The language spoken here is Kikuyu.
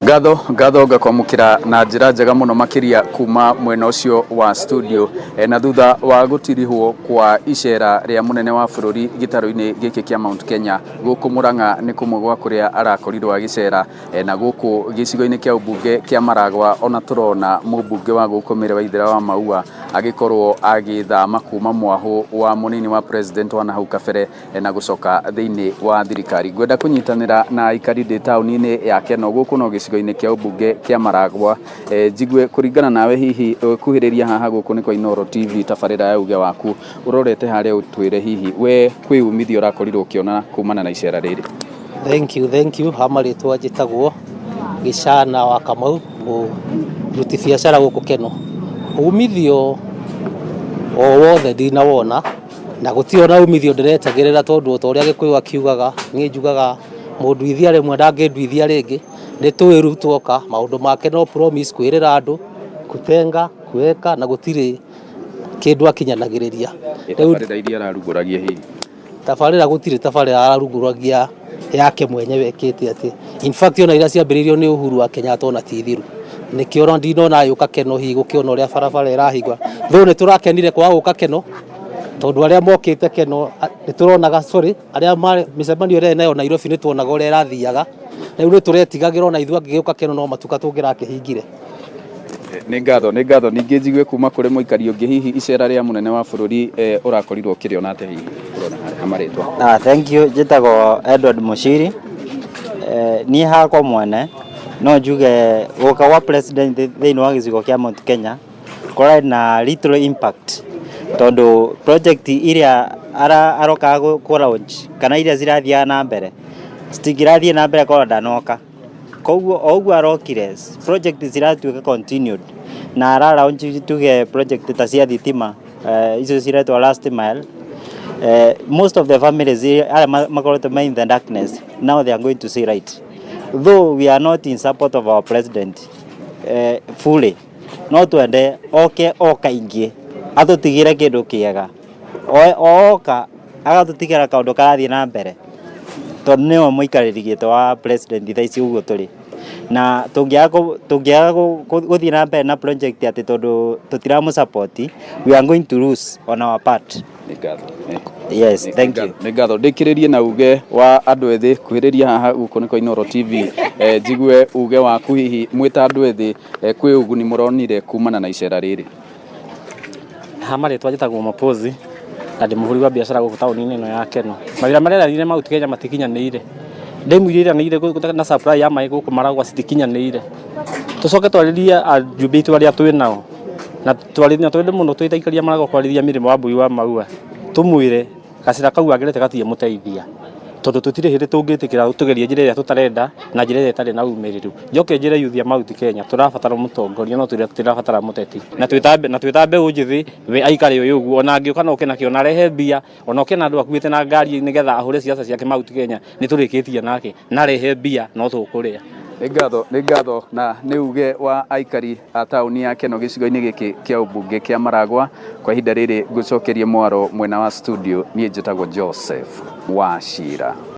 Ngatho ngatho ngakwamũkĩra na njĩra njega mũno makĩria kuma mwena ũcio wa studio. Na thutha wa gũtirihwo kwa icera rĩa mũnene wa bũrũri gĩtarũ-inĩ gĩkĩ kĩa Mount Kenya gũkũ Murang'a nĩ kũmwe gwa kũrĩa arakorirwo agĩcera. Na gũkũ gĩcigo-inĩ kĩa ũmbunge kĩa Maragwa ona tũrona mũmbunge wa gũkũ Mary Waithera wa Maua agĩkorwo agĩthama kuma mwahũ wa mũnini wa president wa nahau kabere na gũcoka thĩinĩ wa thirikari. Ngwenda kũnyitanĩra na aikari ndĩ taũni-inĩ ya Keno gũkũ no gĩcigo-inĩ kĩa ũmbunge kĩa Maragwa. Njigue kũringana nawe hihi kuhĩrĩria haha gũkũ nĩ kwa Inooro TV tabarĩra ya uge waku ũrorete harĩa ũtwĩre hihi we kwĩ umithio ũrakorirwo ũkĩona kumana na icera rĩrĩ. Thank you, thank you. Ha marĩtwa njĩtagwo Gĩcana wa Kamau, mũruti biacara gũkũ Keno. Umithio o wothe ndinawona na gũtirĩ ona umithio ndĩretagĩrĩra tondũ o ta ũrĩa Gĩkũyũ akiugaga, niĩ njugaga mũnduithia rĩmwe ndangĩnduithia rĩngĩ. Nĩ tũĩ Ruto oka maũndũ make no promise kwĩrĩra andũ, kutenga, kuweka na gũtirĩ kĩndũ akinyanagĩrĩria. Tabarĩra iria ararugũragia hihi? Tabarĩra gũtirĩ tabarĩra ararugũragia yake mwenyewe ĩkĩte atĩ. In fact ona iria ciambĩrĩirio nĩ Uhuru wa Kenyatta ona ti thiru. Nĩkĩo ona ndinona agĩũka Keno hihi gũkĩona ũrĩa barabara ĩrahingwo. Though nĩ tũrakenire kwaga gũka Keno tondũ arĩa mokĩte Keno nĩ tũronaga, sorry, arĩa mĩcemanio ĩrĩa nayo Nairobi nĩ tuonaga ũrĩa ĩrathiaga. Rĩu nĩ tũretigagĩra ona ithuĩ angĩgĩũka Keno no matuka tũngĩrakĩhingire. Nĩ ngatho, nĩ ngatho. Ningĩ njigue kuma kũrĩ mũikari ũngĩ hihi icera rĩa mũnene wa bũrũri ũrakorirwo ũkĩrĩona atĩa hihi ũrona harĩa marĩtwa? Ah, thank you. Njĩtagwo Edward Mushiri. Niĩ hakwa mwene no njuge gũka gwa president thĩinĩ wa gĩcigo kĩa Mount Kenya kũrarĩ na little impact tondũ project iria arokaga kũ launch kana iria cirathiaga na mbere citingĩrathiĩ na mbere korwo ndanoka. Koguo o ũguo arokire project ciratuĩka continued na ara launch tuge project ta cia thitima, icio ciretwo last mile. Most of the families arĩa makoretwo me in the darkness, now they are going to see light. Though we are not in support of our president fully, no twende oke o kaingĩ atũtigĩre kĩndũ kĩega. Oka agatũtigĩra kaũndũ karathiĩ na mbere tondũ nĩwe mũikarĩri gĩtĩ wa president thaa ici ũguo tũrĩ. Na tũngĩaga gũthiĩ na mbere na project atĩ tondũ tũtiramũ support, we are going to lose on our part. Nĩ ngatho. Yes, thank you. Nĩ ngatho. Ndĩkĩrĩrie na uge wa andũ ethĩ kuhĩrĩria haha gũkũ nĩ kwa Inooro TV. Njigue uge waku hihi mwĩ ta andũ ethĩ kwĩ ũguni mũronire kumana na icera rĩrĩ. Ha marĩtwa njĩtagwo Mapozi na ndĩ mũhũri wa biacara gũkũ taũni-inĩ ĩno ya Keno. Mawĩra marĩa eranĩire Mount Kenya matikinyanĩire. Ndemu iria eranĩire na supply ya maĩ gũkũ Maragwa citikinyanĩire. Tũcoke twarĩrie ajumbe aitũ arĩa twĩ nao na twarĩrie na twende mũno twĩ ta aikari a Maragwa kwarĩria Mĩrĩmo wa Mbui wa Maua tũmwĩre gacĩra kau agerete gatingĩmũteithia tondũ tũtirĩ hĩndĩ tũngĩtĩkĩra tũgerie njĩra ĩrĩa tũtarenda na njĩra ĩrĩa ĩtarĩ na umĩrĩru. Njoke njĩre youth ya Mount Kenya tũrabatara mũtongoria no tũtirabatara mũteti na twĩ ta mbeũ njĩthĩ we aikare ũyũ ũguo ona angĩũka no oke nakĩo na arehe mbia ona oke na andũ akuĩte na ngari nĩgetha ahũre siasa ciake Mount Kenya nĩ tũrĩkĩtie nake na arehe mbia no tũkũrĩa. Nĩ ngatho, nĩ ngatho na nĩ uge wa aikari a taũni ya Keno gĩcigo-inĩ gĩkĩ kĩa ũmbunge kĩa Maragwa. Kwa ihinda rĩrĩ ngũcokerie mwaro mwena wa studio, niĩ njĩtagwo Joseph Wachira.